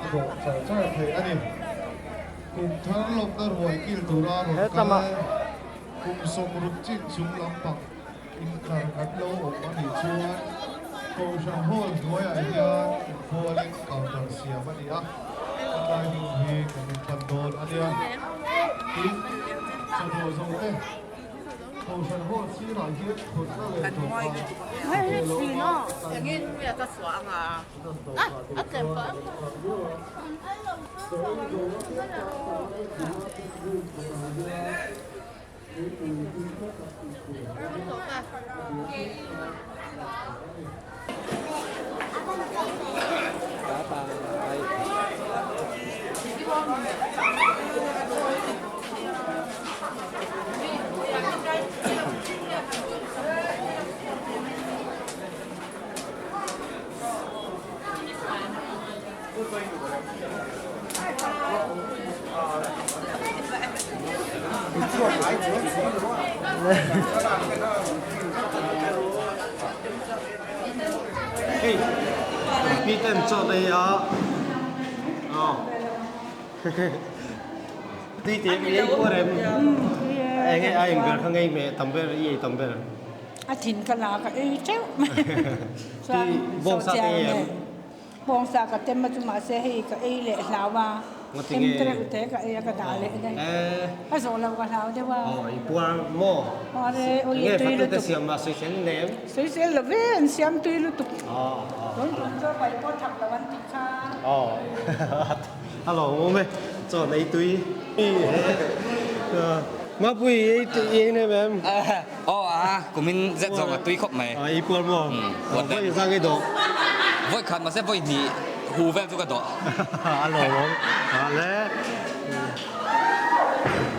a dawh char char theih a ni. Kum thar lawmna ruai kil tura rawn kal kum 60 chin chung lampang intlar kan lo awm a nih chuan Kohhran Hall hnuaiah hian inbualin counter siam a ni a, hetlai hmun hi kan rawn pan dawn a nia. Tin, chawdawh zo te Kohhran Hall sirah hian thutna leh dawhkan a pe lo a, hetlai hmun an rawn dawhkan tur chuan a rawn nghak viau a. Chaw ei zawh apiang tan paihna room kawtah hian Hei mi ten chaw ei a aw tui te mi ei pawh rem enge a eng ber kha ngei hmeh tam ber i ei tam ber. A thin ka la ka ei teuh mai chuan bawngsa te ei em. Bawngsa ka tem a chu mahse hei ka ei leh hlau a, tem te reuh te ka ei a ka dah leh daih. Ka zawh loh ka hlau deuh a. Aw i puar maw? Puar e, ui a tui lutuk. Nge fatu te siam a sawisel nem? Sawisel lo ve, an siam tui lutuk. Tun tum chu pai pawh thak lo an tih kha. Aw a lawmawm e, chaw nei tui. Mapui i ei nem em? Aw a, kumin zet zawng a tui khawp mai. I puar maw? Vawi zang i dawh. Vawi khat mahse vawi hnih hu vel chu ka dawh. A lawmawm a le.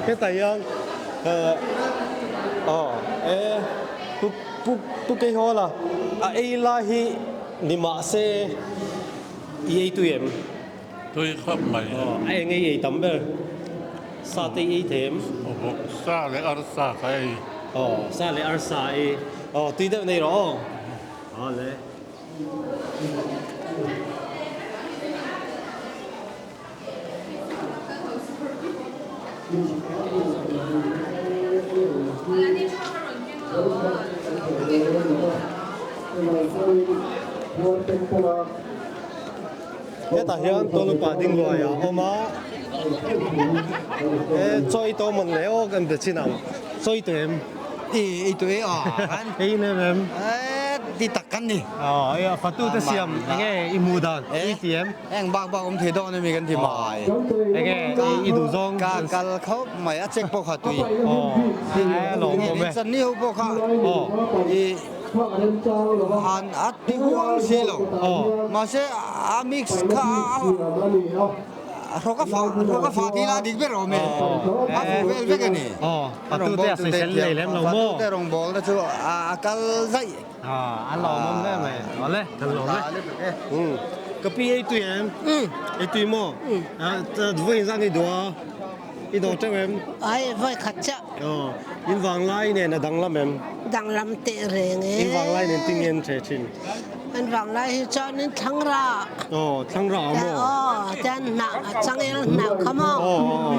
Hetah hian aw e pu pu pu Keihawla a ei lai hi ni mahse i ei tui em? Tui khawp mai. Aw a eng ei ei tam ber? Sa te i ei thei em? Aw sa leh arsa ka ei. Aw sa leh arsa ei. Aw tui deuh nei rawh aw. Aw le. Hetah hian Tawlupa ding luai a awm a, e chaw ei tawh mawn le aw kan be chin ang, chaw ei tawh em? I ei tawh e aw kan. Ei nem em? E ti tak kan ni. Aw e fatu te siam enge i hmuh dan i ti em? Eng bak bak awm thei dawn emi kan ti mai. Enge i duh zawng? Ka kal khawp mai a check pawh kha tui. Aw e lawm awm e. Chan ni ho pawh kha. Aw. I Han a ti huang si lo. Mahse a mix kha a hrawk a fah hrawk a fah tih lah dik ber awm e. A fuh vel vek a ni. Fatute a sawisel lei lem lo maw? Fatute rawngbawlna chu a kal zaih. A lawmawm hle mai. Awle, kan lawm e. Ka pi ei tui em? Ei tui maw? Vawiin zan i duh a, i dawh teuh em? Ai, vawi khat chiah. Aw, in vanglai nen a danglam em? Danglam teh reng e. In vanglai nen tin nge an hreh thin? An vanglai hi chuan in thlangra. Aw, thlangra a maw? Aw, chuan hnah a changel hnah kha maw? Aw, aw.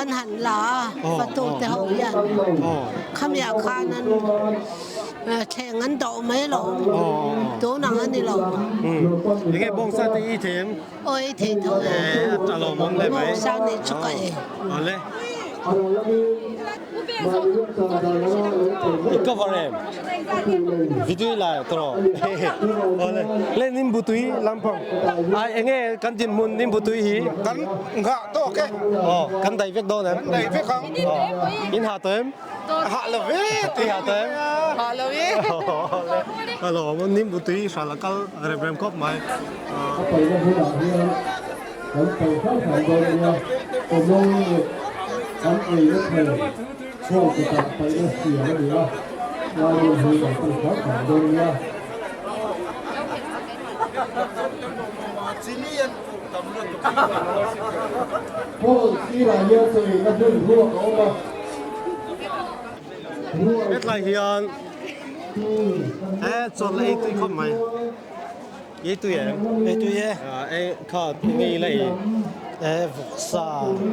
An han la a, fatu te ho hian. Aw. Khamiah khan an thleng an dawh mai lo. Aw, aw. Tun ang a ni lo. Enge bawngsa te i thei em? Aw ei thei tho e. E, a lawmawm hle mai. Bawngsa nih chu ka ei. Aw le. I cover em? Video i la tawh. Aw le. Le nimbu tui lampang. Ai enge kan dinhmun nimbu tui hi? Kan nghah tawk e. Aw, kan daih vek dawn em? Kan daih vek ang. Aw, in hah tawh em? Hah lo ve. Tui hah tawh em? Hah lo e. A lawm, nimbu tui hral a kal rem rem khawp mai. A paihna hunah hian kan paih hrang hrang dawn nia, common leh kan eina thei chhuak kutah paihna siam a ni a, lai hmun hi kan pan hrang hrang dawn nia. Hall sirah hian chawlhna hmun ruak a awm a. Hetlai hian he chawlh ei tui khawp mai. Ei tui em? Ei tui e. Ei kha eng ei la ei? E vawksa.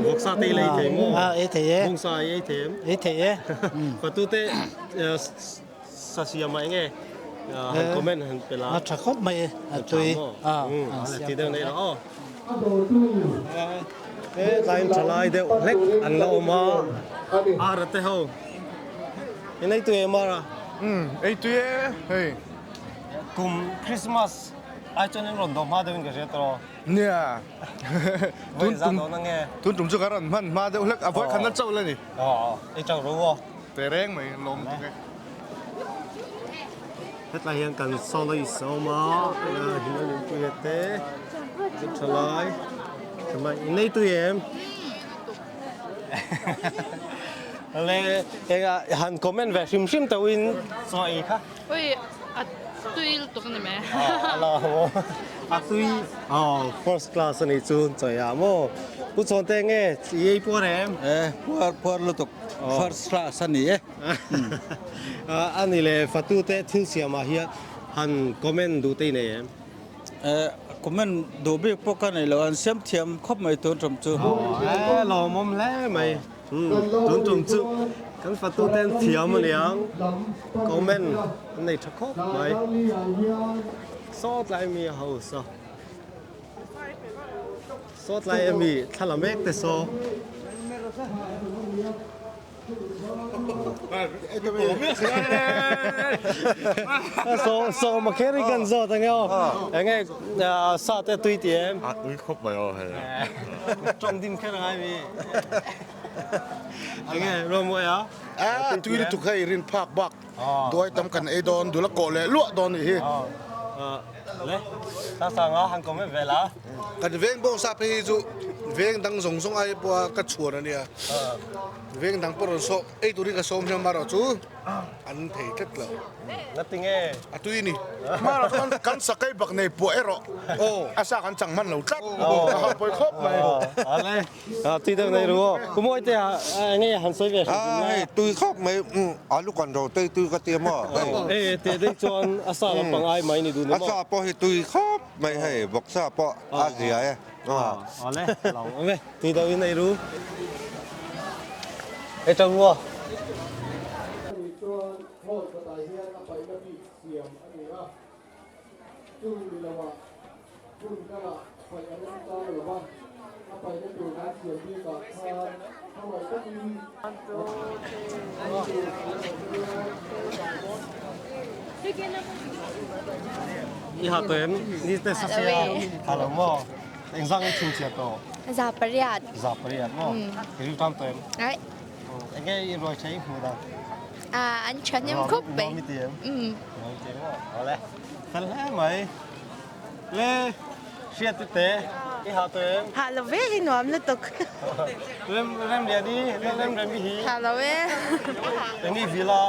Vawksa te i la ei thei maw? A ei thei e. Bawngsa i ei thei em? Ei thei e. Fatu te sa siam ah eng e han comment han pe la. A tha khawp mai e a tui. A ti deuh nei rawh aw. He tlaiin tha lai deuh hlek an la awm a. Ara te ho. In ei tui em ara? Umm ei tui e hei. Kum Christmas ai chuan in rawn dawh hma deuhin ka hria tawh. Nia. Vawi zan dawn ange. Tun tum chu ka rawn hman hma deuh hlek a vawi khatna chauh la ni. Aw ei chauh ro aw. Pe reng mai lawm tuk e. Hetlai hian kan soloist a awm a, Himalinpuia te, thalai, in ei tui em? Le engah han comment ve hrim hrim teuh in chaw ei kha. Oi a tui lutuk ani mai. A la maw a tui aw first class ani chu chaw ei ah maw Pu Chawngte nge i ei puar em? E puar puar lutuk first class ani e. Ani le fatu te thil siam ah hian han comment duh te i nei em? Comment duh bik pawh ka nei lo, an siam thiam khawp mai tun tum chu. E lawmawm hle mai, tun tum chu kan fatu ten thiam a niang, comment an nei tha khawp mai. Sawt lai mi a house a, sawt lai ami thla la mek te saw. So so ma kher i kan zawt ange aw. Enge sa te tui ti em? A tui khawp mai aw hei. Tawng dim kher angai mi. Enge Romawi a? A tui lutuk hei rin phak bak duai tam kan ei dawn dul a kawh leh luah dawn nih hi. Le sa sang a han comment ve la. Kan veng bawng sa phei hi chu veng dang zawng zawng ai pawha ka chhuan a nia. Veng dang pawh rawn sawh ei turin ka sawm hian marawh chu an thei tlat lo. Ngati nge? A tui ni. Marawh chuan kan sakei bak nei puah erawh a sa kan chang hman lo tlat. A hau pawi khawp mai. Ale tui deuh nei ru aw. Ku Mawi te enge han sawi ve hrim hrim lai. Tui khawp mai alu kan ro tei tui ka ti maw. E teh deuh chuan a sa lampang ai mai ni duh ni maw. A sa pawh hi tui khawp mai hei vawksa pawh a zia e. Awle lo awm e. Tui deuh in ei ru. Ei tang rua. Ani chuan hall kawtah hian a paihna bik siam a ni a, chu ni loah hmun dangah paih a remchang lo va, a paihna tur kan siam bikah khan khawngaih takin I ha tawh em? Ni te sa sia. Ha lo maw? Engzah nge chhungchhiat tawh? 8%. 8% maw? I rilru tam tawh em? Ai. Enge i ruai tha i hmuh dan? À, an tha hnem khawp mai. Nuam i ti em? Nuam i ti em maw? Awle. Fel hle mai. Le, hriat i te, i ha tawh em? Ha lo ve hi nuam lutuk. Rem rem lian i, rem rem i hi. Ha lo e. Eng i vil a?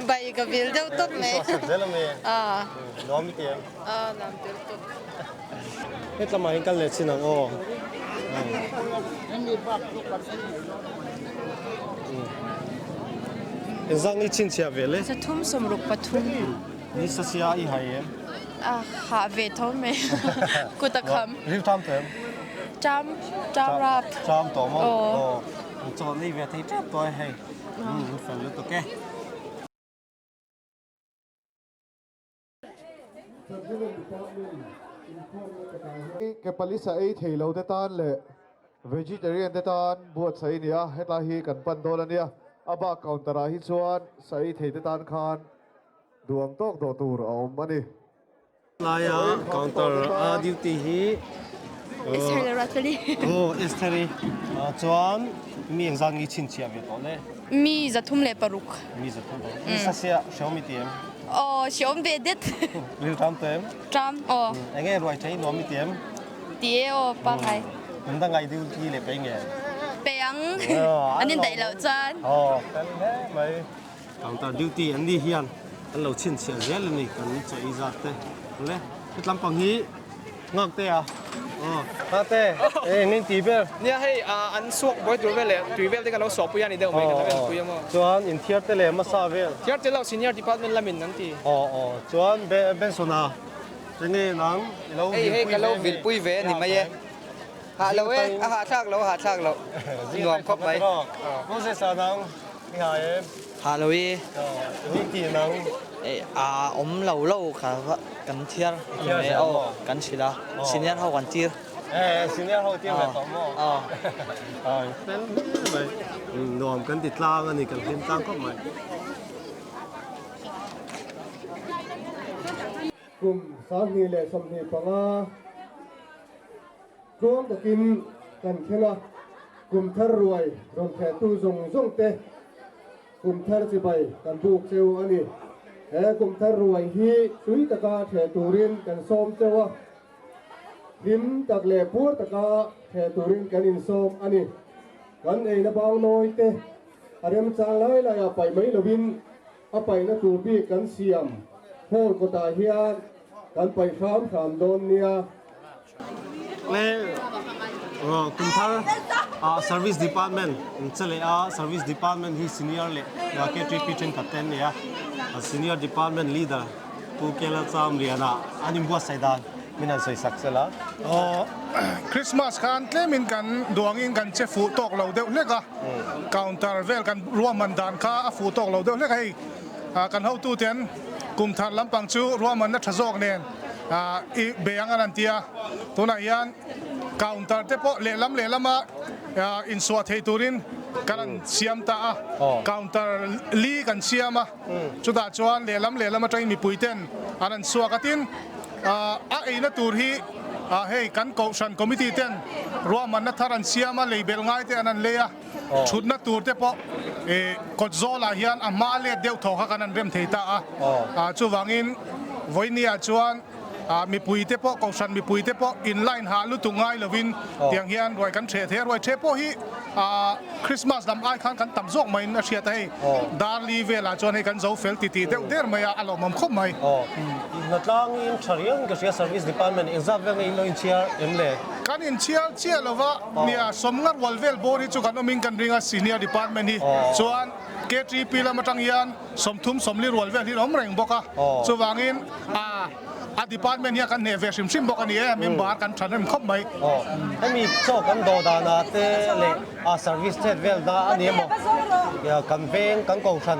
Bai ka vil deuh tawp mai. I suah zel ami? À. Nuam i ti em? À, nuam ti lutuk. Hetlamah hian kal leh chin ang aw. Engzah nge chhinchhiah ve le? 363. Ni sasia i hai em? A hah ve tho mai. Kut a kham. Ril tam tawh em? Tam, tam rap. Tam tawh maw? Aw. Chaw nei ve thei tep tawh e hei. Fel lutuk e. Ke palisa ei thei lo te tan leh vegetarian te tan buatsaih a ni a, hetlai hi kan pan dawn a nia. A bak counter ah hi chuan sa ei thei te tan khan duang tawk dawh tur a awm a ni. Laia counter a duty hi Esther leh Ruatfeli. Aw Esther i chuan mi engzat nge i chhinchhiah ve tawh le? Mi 306. Mi 306. Mi sasia hreawm i ti em? Aw hreawm ve det. Ril ṭam tawh em? Ṭam aw. Enge ruai ṭha i nuam i ti em? Ti e aw pangngai. Kum dang ngai deuh ti leh pei nge? Pei ang. An indaih loh chuan. Aw fel hle mai. Counter duty an ni hian an lo chhinchhiah zel a ni kan chaw ei zat te. Le hetlam pang hi Nghak te a. Aw. Nghak te. E eng in ti ber. Nia hei an suak buai tur vel leh tui vel te kan lo suah pui a ni deuh mai kan lo en pui a maw. Chuan in thiar te leh hmasa vel. Thiar te lo senior department lamin an ti. Aw aw chuan Benson a. Enge nang i lo Hei hei ka lo vilpui ve a ni mai e. Hah lo e, a hahthlak lo, a hahthlak lo. Nuam khawp mai. Moses a nang i ha em? Hah lo i. Ni ti nang. A awm lo lo kha kan thiar a ni mai e. Aw kan hrilh a, senior ho kan tir. E senior ho tir ve tawh maw? Aw. Aw fel hle mai. Nuam kan ti tlang a ni, kan hlim tlang khawp mai. Kum 2025 tluang takin kan thleng a, kum thar ruai rawn thehtu zawng zawng te kum thar chibai kan buk cheu a ni. He kum thar ruai hi tui taka theh turin kan sawm cheu a, hlim tak leh puar taka theh turin kan insawm a ni. Kan eina bang nawi te a remchang lai laiah paih mai lovin A paihna tur bik kan siam hall kawtah hian kan paih hram hram dawn nia. Le Kumthar Service Department an che leh a, Service Department hi Senior leh KTP thenkhat te an nei a, Senior Department Leader Pu Kela Chamliana an inbuatsaih dan min han sawi sak sela. Aw, Christmas khan tlemin kan duangin kan che fuh tawk lo deuh hlek a, counter vel kan ruahman dan kha a fuh tawk lo deuh hlek a, hei kan hotuten kum thar lampang chu ruahmanna tha zawk nen i bei ang an han ti a, tunah hian counter te pawh lehlam lehlama insuah thei turin kan han siam ta a, counter li kan siam a. Chutah chuan lehlam lehlam atangin mipui ten an an chhuak a, tin a eina tur hi hei kan kohhran committee ten ruahmanna thar an siam a, lei belh ngai te an an lei a, thutna tur te pawh kawt zawlah hian a hma let deuh thaw kha kan an rem thei ta a, chuvangin vawinia chuan mipui te pawh kohhran mipui te pawh in line hah lutuk ngai lovin tiang hian ruai kan ṭheh thei a, ruai ṭheh pawh hi Christmas lam ai khan kan tam zawk maiin a hriat a, hei Darli velah chuan hei kan zo fel titih deuh der mai a, a lawmawm khawp mai. Hnatlangin tha riau in ka hria Service Department engzat vel nge in lo inchhiar em le? Kan inchhiar chiah lova, nia sawmnga rual vel bawr hi chu kan awmin kan ring a Senior Department hi chuan KTP lam atang hian 30 40 rual vel hi an awm reng bawk a, chuvangin a a department hian kan hneh ve hrim hrim bawk a ni e, member kan tha rem khawp mai. Hemi chaw kan dawh danah te leh a service chet vel da a ni emaw, kan veng kan kohhran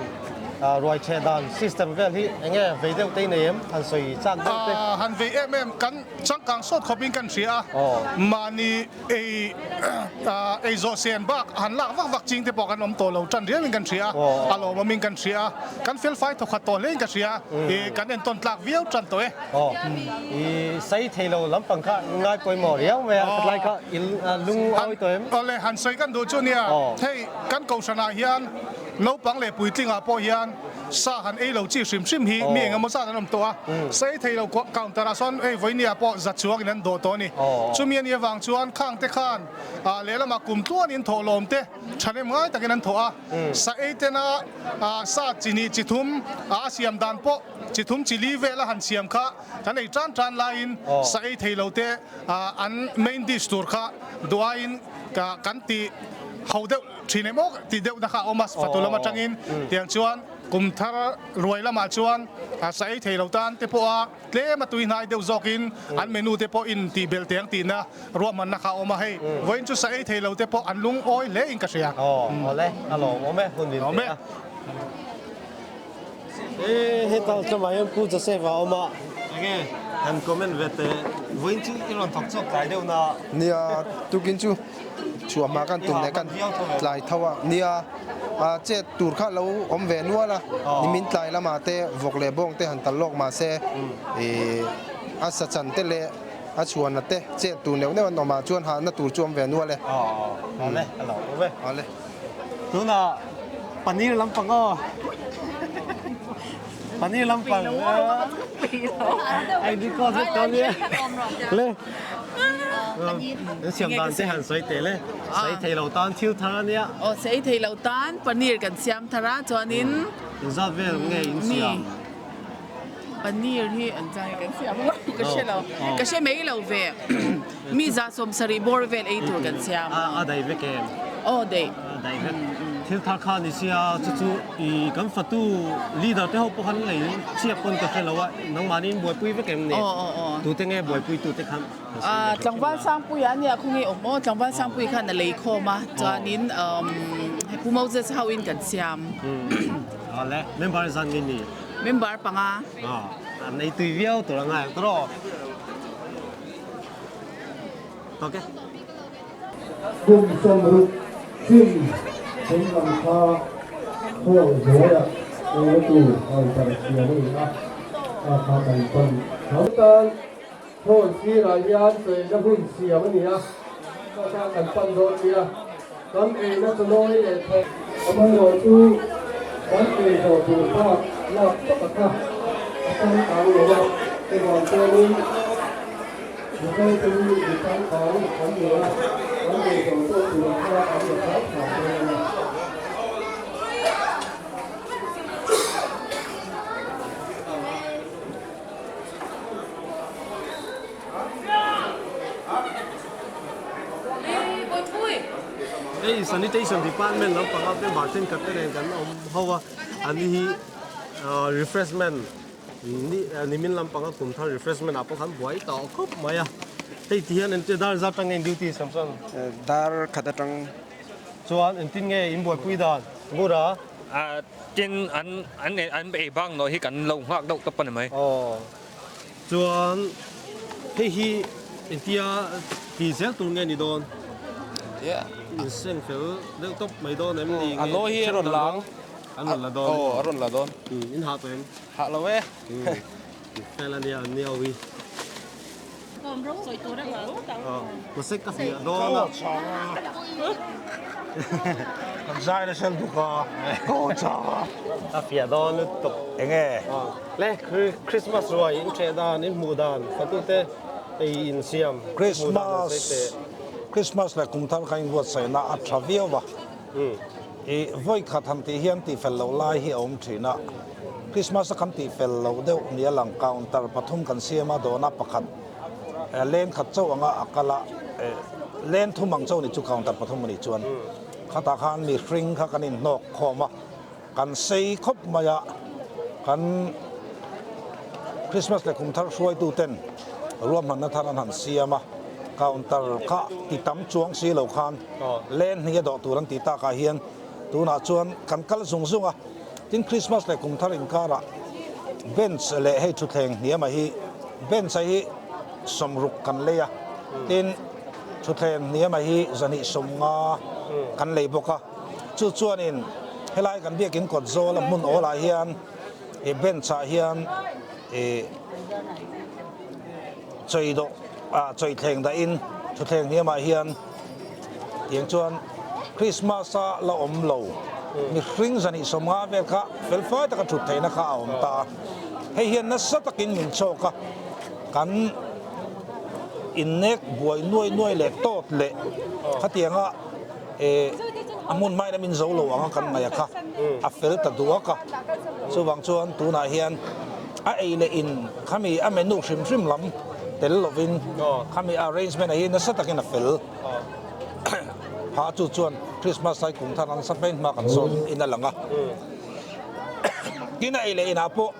ruai cheh dan system vel hi eng nge vei deuh te i nei em? Han sawi chak deuh te. Han vei em em, kan changkang sawt khawpin kan hria a, mahni Ei ei zawh sen bak han lak vak vak ching te pawh kan awm tawh lo tan riau in kan hria a, a lawmawm in kan hria a, kan fel fai thawkhat tawh hle in ka hria i kan entawn tlak viau tan tawh e. Aw i sei thei lo lampang kha ngai pawimawh riau mai a, khatlai kha i lung awi tawh em? Awle han sawi kan duh chu nia, hei kan kohhran ah hian naupang leh puitling ah pawh hian Sa han ei lo chi hrim hrim hi mi engemaw zat an awm tawh a, sa ei thei lo counter ah sawn hei vawinia pawh za chuangin an dawh tawh a ni. Chumi a nih avang chuan khang te khan lehlamah kum tluanin thawh lawm te thahnem ngai takin an thawh a, sa ei tena sa chi hnih chi thum a siam dan pawh chi thum chi li vel a han siam kha kan ei tan tan laiin sa ei thei lo te an main dish tur kha duhaiin kan ti ho deuh. Thin em awk tih deuhna kha a awm a, fatu lam atangin tiang chuan kum thar ruai lamah chuan sa ei thei lo tan te pawh a tlem a tui hnai deuh zawkin an menu te pawh in tih belh teng tihna ruahmanna kha a awm a, hei vawiin chu sa ei thei lo te pawh an lungawi hle in ka hria. Aw awle a lawmawm e hun min pe a. E heta tlawmah hian Pu Joseph a awm a, enge han comment ve teh vawiin chu i rawn thawk chhuak tlai deuh na. Nia tukin chu. Chhuah hma kan tum leh kan tlai tho a, nia chet tur kha lo awm ve nual a, nimin tlai lamah te vawk leh bawng te han tal lawk mah se ih a sa chan te leh a chhuanna te chet tur neuh neuh an awm ah chuan hahna tur chu awm ve nual e. Awle a lo awm e. Awle. Tunah paneer lampang aw. Paneer lampang. Ai di ko zet tawh nia. Le. An siam dan te han sawi teh le. Sawi thei lo tan thil thar a nia. Aw sawi thei lo tan paneer kan siam thar a chuanin. Engzat vel nge in siam? Paneer hi an chang kan siam a ka hre lo. Ka hre mai lo ve. Mi 170 bawr vel ei tur kan siam. A dai vek em? Aw dai. A dai vek. Thil thar kha ni sia chu chu i kan fatu leader te ho pawh khan lei chhiat pawn ka hre lo a, nangmahni in buaipui vek em ni? Tute nge buaipui tute khan? Tlangval Sangpuia a nia khawnge awm aw, Tlangval Sangpui khan a lei khawm a, chuanin he Pu Moses ho in kan siam. Awle, member zan nge ni? Member panga. An ei tui viau tur a ngai ang tawh. Ok. Kum 60 chin chung lam kha hall hnuaiah eina tur counter siam a ni a, kha kha kan pan tho. Tan hall sirah hian chawina hun siam a ni a, kha kha kan pan dawn nia. Kan eina chawnawi leh thawk. Amaherawhchu kan ei zawh tur bak lak vak a kha a changkang lo a, chuvang chuanin Mizo te hi mi changkang kan ni a, kan ei zawh tawk tur kha kan la hram hram dawn a ni. Hei sanitation department lampanga member thenkhat te nen kan awm ho a, an ni hi refreshment nimin lampanga kum thar refreshment ah pawh khan buai tawh khawp mai a, hei ti hian engtia dar zat atang nge in duty Samson? Dar khat atang. Chuan engtin nge in buaipui dan? Ngura? Tin an an ei bang nawh hi kan lo nghak deuh tawp a ni mai. Aw. Chuan hei hi engtia ti zel tur nge ni dawn? In seng fel deuh tawp mai dawn em ni? A nawi hi a rawn la ang. An rawn la dawn. Aw a rawn la dawn. In hah tawh em? Hah lo e. Fel a nia an ni ho hi. Mahse ka hliah dawn a. Kan zai nasa lutuk a, ka aw chang a. A fiah dawn lutuk. Enge? Le Christmas ruai in ṭheh dan, in hmuh dan, fatute ei in siam hmuh dan an sawi teh. Christmas leh kum thar kha inbuatsaihna a ṭha viau a. I vawi khat han tih hian tihfel loh lai hi a awm ṭhin a. Christmas a kan tihfel loh deuh nia lang counter pathum kan siam a, dawhna pakhat leng khat chauh anga a kal a, leng thum ang chauh ni chu counter pathum a nih chuan khatah khan mihring kha kan inhnawk khawm a, kan sei khawp mai a, kan Christmas leh kum thar hruaitu ten ruahmanna thar an han siam a, counter kha ti tam chuang si lo khan leng hnih a dawh tur an tih takah hian tunah chuan kan kal zung zung a. Tin Christmas leh kum thar inkarah bench leh hei thutthleng hniamah hi bench a hi 60 kan lei a, tin thutthleng hniamah hi 250 kan lei bawk a. Chu chuanin helai kan biakin kawt zawl a hmun awlah hian ih bench ah hian ih chei dawh ah chei thleng dahin thutthleng hniamah hian Tiang chuan Christmas a la awm lo, mihring 250 vel kha felfai taka thut theihna kha a awm ta a. Hei hian nasa takin min chawk a, kan innek buai nuai nuai leh tawt leh khatianga a hmun hmain a min zo lo ang a kan ngaih a kha a fel ta duak a. Chuvang chuan tunah hian a ei leh in khami a menu hrim hrim lam tel lovin khami arrangement ah hi nasa takin a fel. Pha chu chuan Christmas lai kum thar an sa hmel hma kan sawn in a lang a. Tin a ei leh inah pawh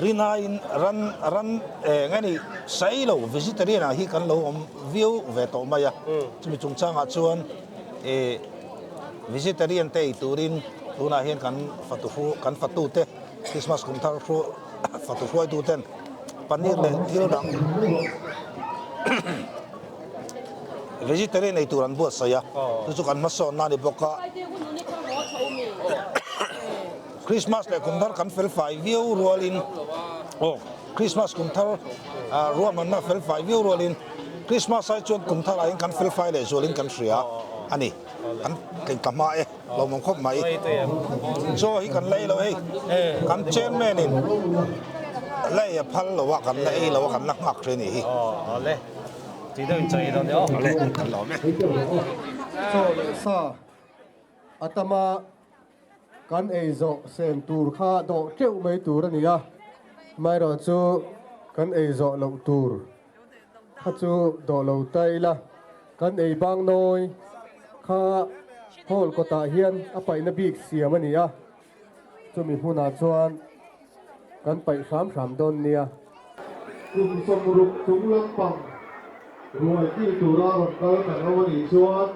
rinaiin ran ran eng a ni sailo vegetarian ah hi kan lo awm viau ve tawh mai a. Chumi chungchangah chuan eh vegetarian te ei turin tunah hian kan fatu hru kan fatute Christmas kum thar hru fatu hruaituten paneer leh thil dang Vegetarian ei tur an buatsaih a, chu chu kan hmasawnna a ni bawk a. Christmas leh kum thar kan fel fai viau rualin aw Christmas kum thar ruahmanna fel fai viau rualin Christmas ai chuan kum tharah hian kan fel fai leh zualin kan hria a ni. Kan tlin ta hma e, lawmawm khawp mai. Chaw hi kan la ei lo hei, kan chairman in la ei a phal lo a, kan la ei lo a, kan la nghak hle a nih hi. Tui deuh in chaw ei dawn nia aw. Awle, kan lawm e. Chaw leh sa a tam a, kan ei zawh sem tur kha dawh teuh mai tur a ni a, amaherawh chu kan ei zawh loh tur kha chu dawh lo ta ila, kan ei bang nawi kha. Hall kawtah hian a paihna bik siam a ni a, chumi hmunah chuan kan paih hram hram dawn nia. Kum 60 chung lampang ruai kil tura rawn kal kan awm a nih chuan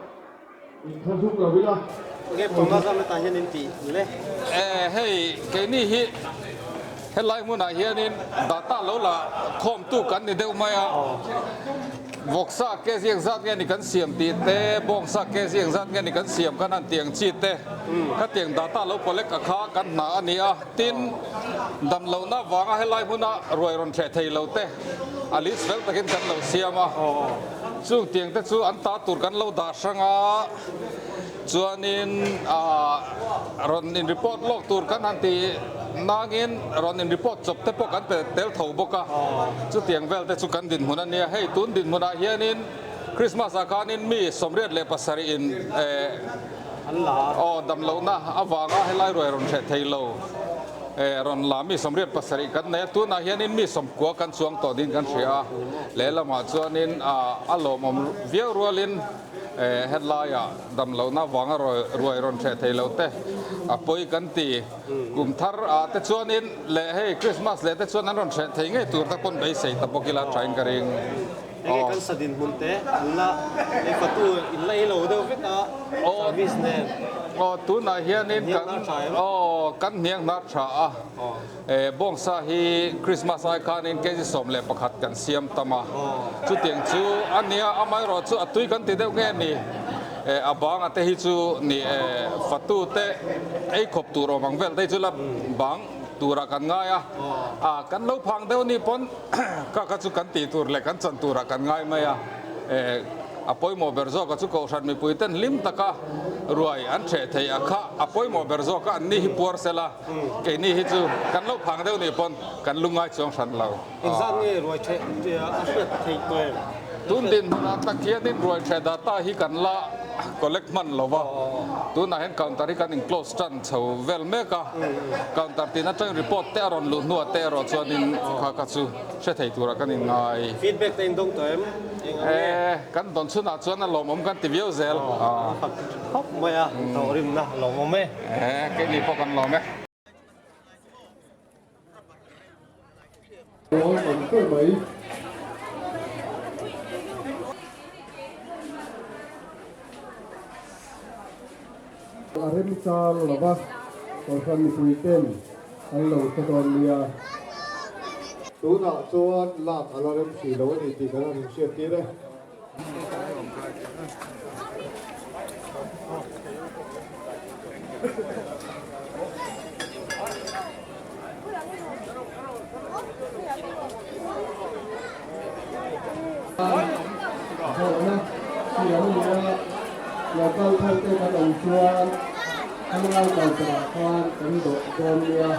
inthlahrung lo ila. Nge panga zam hetah hian in tih le? Eh hei keini hi helai hmunah hianin data lo la khawmtu kan ni deuh mai a. Vawksa kg engzat nge ni kan siam tih te, bawngsa kg engzat nge ni kan siam khan han tiang chi te, khatiang data lo collect a kha kan hna a ni a. Tin, damlohna vanga helai hmuna ruai rawn thleh thei lo te a list fel takin kan lo siam a. Chung tiang te chu an ta tur kan lo dah hrang a, chuanin rawn in report lawk tur kan han ti nangin rawn in report chawp te pawh kan pe tel tho bawk a. Chutiang vel te chu kan dinhmun a nia. Hei tun dinhmunah hianin Christmas ah khanin mi 87 in Aw, damlohna avanga helai ruai rawn hreh thei lo. Rawn la mi 87 kan nei a, tunah hianin mi 90 kan chuang tawh ding kan hria a, lehlamah chuanin a lawmawm viau rualin helaiah damlohna avanga ruai rawn hreh thei lo te a pawi kan ti. Kum thar ah te chuanin leh hei Christmas leh te chuan an rawn hreh thei ngei tur te pawn beisei ta bawk ila thain ka ring. Enge kan sa dinhmun te an la ei fatu in la ei lo deuh vek a service nen. Aw tunah hianin kan aw kan hniang hnar tha a bawngsa hi Christmas ai khanin kg 11 kan siam tam a chutiang chu a nia amaherawh chu a tui kan ti deuh nge ni a banga te hi chu ni fatu te ei khawp tur awm ang vel te hi chu la bang turah kan ngai a kan lo phang deuh ni pawn Ka kha chu kan tih tur leh kan chan turah kan ngai mai a, a pawimawh ber zawka chu Kohhran mipui ten hlim taka ruai an hreh theih a kha a pawimawh ber zawka an ni hi puar sela, keini hi chu kan lo phang deuh nih pawn kan lungngai chuang hran lo. Engzat nge ruai hreh a hriat theih tawh em? Tun dinhmunah tak hianin ruai hreh data hi kan la collect hman lo va, tunah hian counter hi kan in close tan chho vel mek a, counter tin atangin report te a rawn luh hnuah te erawh chuanin kha kha chu hre thei turah kan inngai. Feedback te in dawng tawh em? Eng ang nge? E, kan dawn chhunah chuan a lawmawm kan ti viau zel. An fak khawp mai a, thawhrimna a lawmawm e. E, keini pawh kan lawm e. Aw tam ber mai. A remchang lova Kohhran mipui ten an lo hre dawn nia. Tunah chuan lak a la rem hrih lo a ni tih kan han inhriat tir e. Zawhna siam a ni a, lo kal thar te kan awm chuan an ngai kal turah khan kan dawh dawn nia.